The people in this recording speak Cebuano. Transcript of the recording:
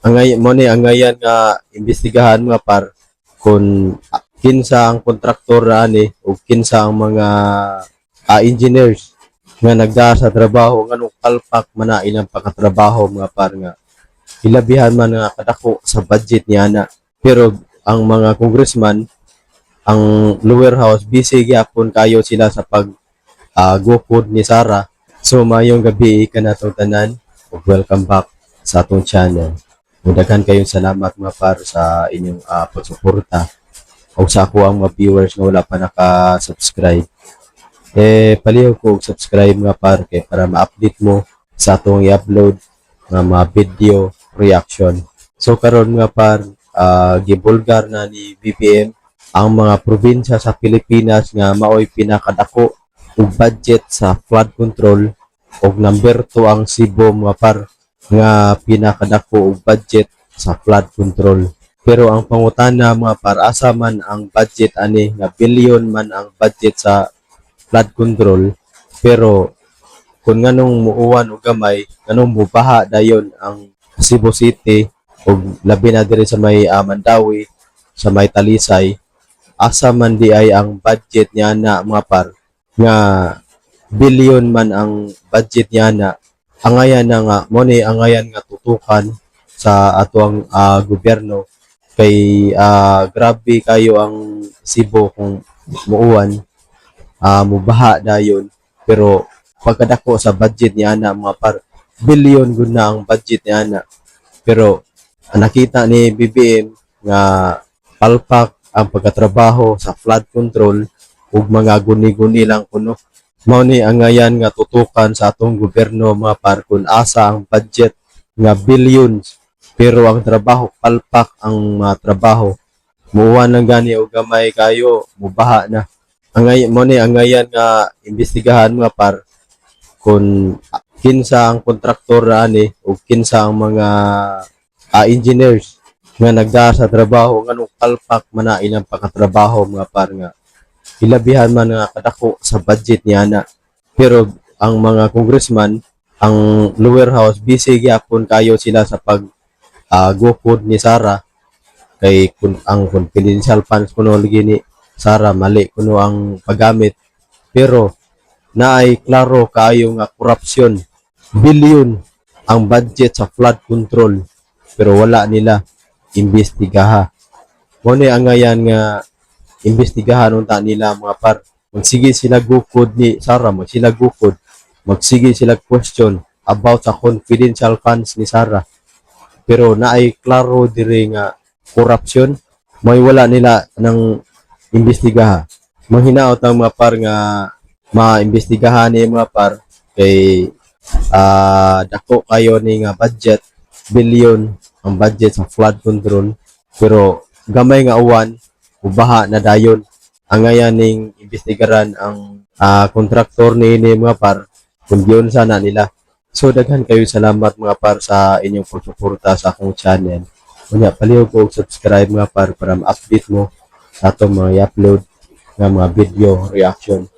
Angay mo ni angayan nga imbestigahan, mga par, kung kinsa ang kontraktor ani o kinsa ang mga engineers nga nagdaa sa trabaho, nganong palpak man na ilang pagkatrabaho, mga par, nga hilabihan man nga kadako sa budget niya na. Pero ang mga congressman, ang lower house, busy gyapon kayo sila sa pag gukod ni Sara. So maayong gabi kanatong tanan ug welcome back sa atong channel. Ug daghan kayong salamat, mga par, sa inyong pagsuporta ug sa ako ang mga viewers nga wala pa naka-subscribe. Eh, palihog ko og subscribe, mga par, kay para ma-update mo sa atong i-upload nga mga video reaction. So karon, mga par, gibulgar na ni BBM ang mga probinsya sa Pilipinas nga maoy pinakadako og budget sa flood control og number 2 ang Cebu, mga par, nga pinakadako og budget sa flood control. Pero ang pangutana, mga par, asa man ang budget ani nga billion man ang budget sa flood control, pero kung nganong muuwan og gamay, nganong mubaha dayon ang Cebu City ug labi na diri sa may Mandaue, sa may Talisay? Asa man di ay ang budget niya na, mga par, nga billion man ang budget niya na? Angayan na nga mo ni angayan nga tutukan sa atoang gobyerno kay grabe kayo ang Cebu kung muuwan, mubaha dayon, pero pagkadako sa budget niya na, mga par, billion gud na ang budget niya na, pero ang nakita ni BBM nga palpak ang pagkatrabaho sa flood control ug mga guni-guni lang kuno. Mao ni angayan nga tutukan sa atong gobyerno, mga par, kung asa ang budget nga billions pero ang trabaho, palpak ang mga trabaho. Muuwan lang gani og gamay kayo, mubaha na. Angay mo ni angayan nga imbestigahan, mga par, kung kinsa ang kontraktor ani o kinsa ang mga engineers nga nagdaa sa trabaho, nganong palpak man na ilang pagkatrabaho, mga par, nga hilabihan man nga kadako sa budget niya na, pero ang mga congressman, ang lower house, busy gyapon kayo sila sa pag gukod ni Sara kay kun ang confidential funds kuno lagi ni Sara, mali kuno ang paggamit, pero naay klaro kaayo nga korupsyon. Billion ang budget sa flood control pero wala nila imbestigaha. Mo ni angayan nga imbestigahan unta nila, mga par. Magsige sila gukod ni Sara, magsila gukod, magsige sila question about sa confidential funds ni Sara, pero naay klaro diri nga korupsyon, may wala nila ng imbestigaha. Manghinaot ang mga par nga maimbestigahan ni, mga par, kay dako kayo ni nga budget, billion ang budget sa flood control, pero gamay nga uwan, ubaha na dayon. Angayan ning imbestigaran ang kontraktor ni mga par, kung giunsa na nila. So daghan kayo salamat, mga par, sa inyong pagsuporta sa akong channel. Unya palihog og subscribe, mga par, para ma-update mo sa atong mga i-upload nga mga video reaction.